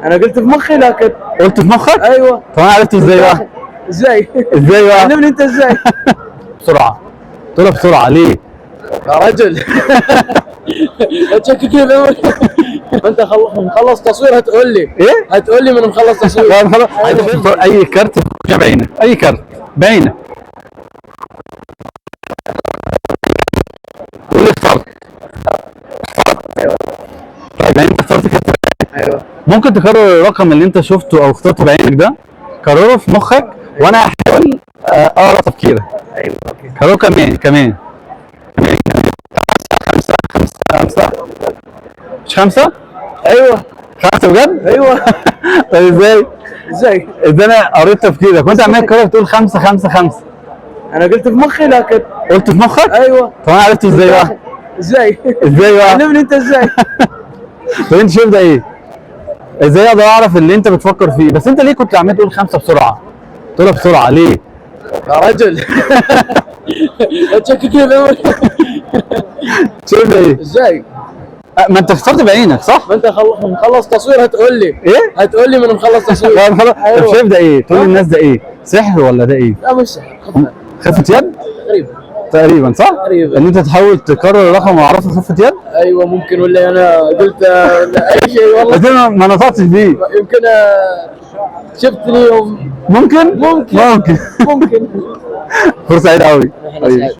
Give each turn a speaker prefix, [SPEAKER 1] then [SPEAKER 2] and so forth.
[SPEAKER 1] انا قلت في مخي لكن
[SPEAKER 2] قلت في مخك؟
[SPEAKER 1] ايوه.
[SPEAKER 2] طب انا عرفته ازاي بقى؟
[SPEAKER 1] ازاي؟
[SPEAKER 2] ازاي بقى؟
[SPEAKER 1] علمني انت ازاي.
[SPEAKER 2] بسرعة، تقولها بسرعة ليه؟
[SPEAKER 1] يا رجل تشككني في انت مخلص تصوير هتقول لي
[SPEAKER 2] ايه؟
[SPEAKER 1] هتقول لي من مخلص تصوير.
[SPEAKER 2] لا خلاص، عايزك تختار اي كارت بعينك، اي كارت بعينك. قول لي اخترت. طيب يعني انت اخترت كارت.
[SPEAKER 1] ايوه.
[SPEAKER 2] ممكن تكرر الرقم اللي انت شفته او اخترته بعينك ده، كرره في مخك وانا هحاول اقرا تفكيرك.
[SPEAKER 1] ايوه okay.
[SPEAKER 2] كرره كمان كمان كمان كمان. خمسة خمسة خمسة، مش خمسة؟
[SPEAKER 1] ايوه.
[SPEAKER 2] خمسة بجد؟
[SPEAKER 1] ايوه.
[SPEAKER 2] طيب ازاي؟
[SPEAKER 1] ازاي؟
[SPEAKER 2] ازاي انا قريت تفكيرك وانت عمال تكرر تقول خمسة خمسة خمسة؟
[SPEAKER 1] انا قلت في مخي لكن
[SPEAKER 2] قلت في مخك؟
[SPEAKER 1] ايوه.
[SPEAKER 2] طب انا عرفته ازاي بقى؟
[SPEAKER 1] ازاي؟
[SPEAKER 2] ازاي بقى؟
[SPEAKER 1] علمني انت ازاي.
[SPEAKER 2] طب انت شايف ده ايه؟ ازاي اقدر اعرف اللي انت بتفكر فيه؟ بس انت ليه كنت عمال تقول خمسة بسرعة؟ تقولها بسرعة ليه؟
[SPEAKER 1] يا رجل تشككني في
[SPEAKER 2] شايف ده ايه؟
[SPEAKER 1] ازاي؟
[SPEAKER 2] ما انت اخترت بعينك صح؟
[SPEAKER 1] ما انت مخلص تصوير هتقول لي
[SPEAKER 2] ايه؟
[SPEAKER 1] هتقول لي من مخلص تصوير.
[SPEAKER 2] لا خلاص. طب
[SPEAKER 1] أيوة.
[SPEAKER 2] شايف ده ايه؟ تقول للناس ده ايه؟ سحر ولا ده ايه؟
[SPEAKER 1] لا مش سحر، خفة.
[SPEAKER 2] خفة يد؟
[SPEAKER 1] تقريبا.
[SPEAKER 2] تقريبا صح؟
[SPEAKER 1] تقريبا.
[SPEAKER 2] ان انت تحاول تكرر الرقم واعرفه خفة يد؟
[SPEAKER 1] ايوه ممكن، ولا انا قلت ولا اي شيء والله.
[SPEAKER 2] بس انا ما نطقتش بيه.
[SPEAKER 1] يمكن شفتني يوم.
[SPEAKER 2] ممكن؟
[SPEAKER 1] ممكن.
[SPEAKER 2] ممكن.
[SPEAKER 1] ممكن.
[SPEAKER 2] فرصة سعيدة قوي.
[SPEAKER 1] إحنا سعيد.